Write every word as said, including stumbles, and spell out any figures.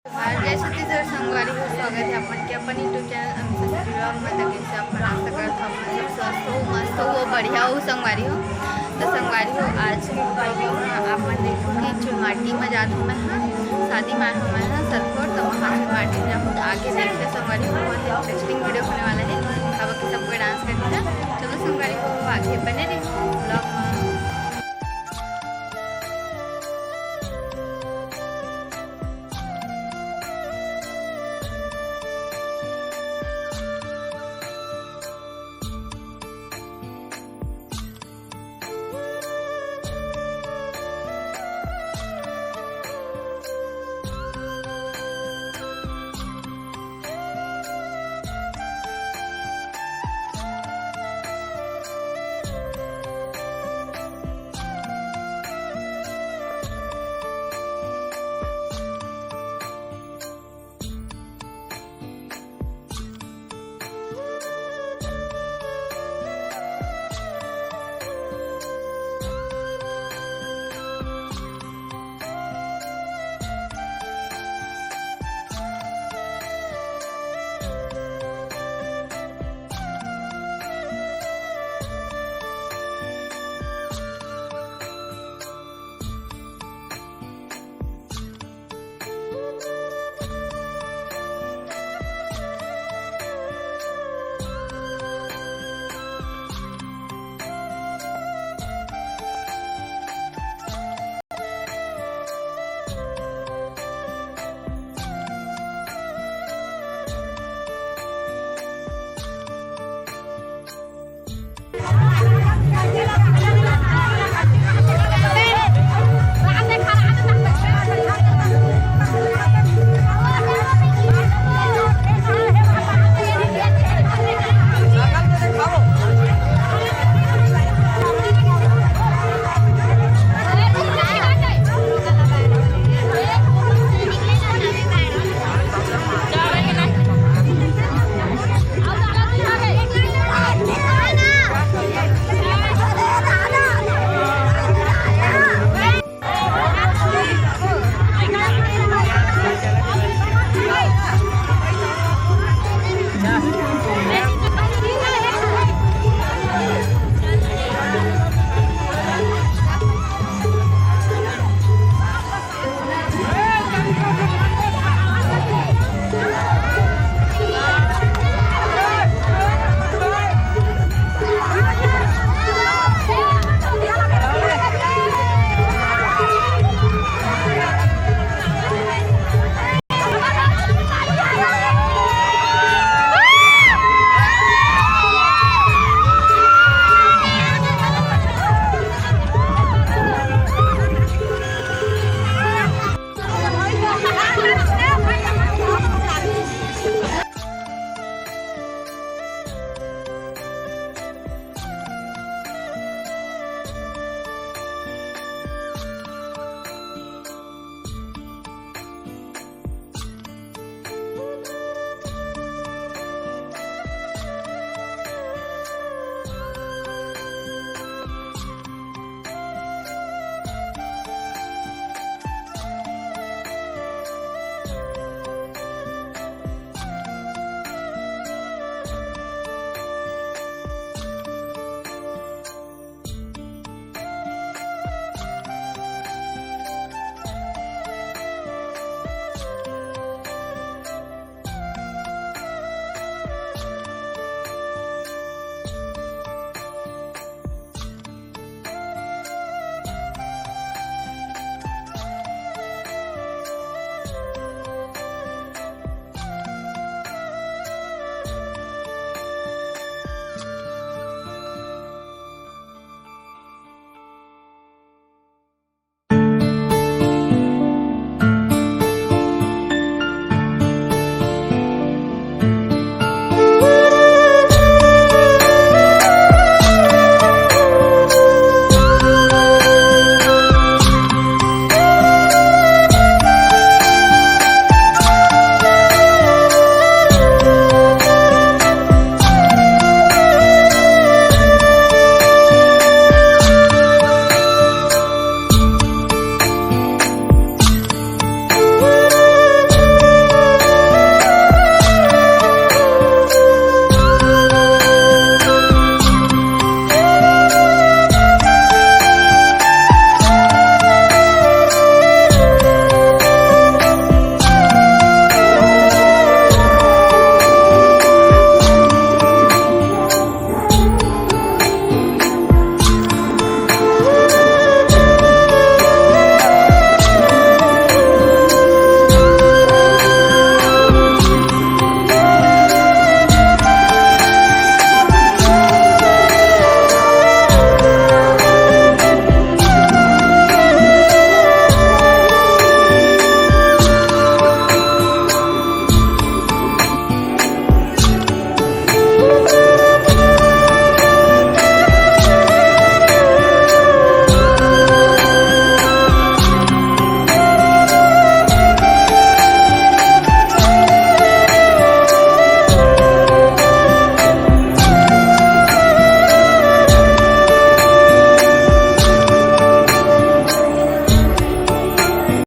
जोहार, जय छत्तीसगढ़ संगवारी हो, स्वागत है अपन के अपन YouTube चैनल अमित संगीत vlog में। तो कैसे अपन आशा करत हो, अपन सब स्वस्थ हो, मस्त हो, बढ़िया हो संगवारी हो। तो संगवारी हो, आज के vlog में अपन देखो कि चुलमाटी में जात हूँ मैं, हाँ, शादी में आए हूँ मैं, हाँ, सरखोर, तो वहाँ चुलमाटी में जाऊँ। तो आगे देखते संगवारी हो, बहुत इंटरेस्टिंग वीडियो होने वाला है। अब सबको डांस करते हैं। चलो संगवारी हो, आगे बने रहिए vlog में।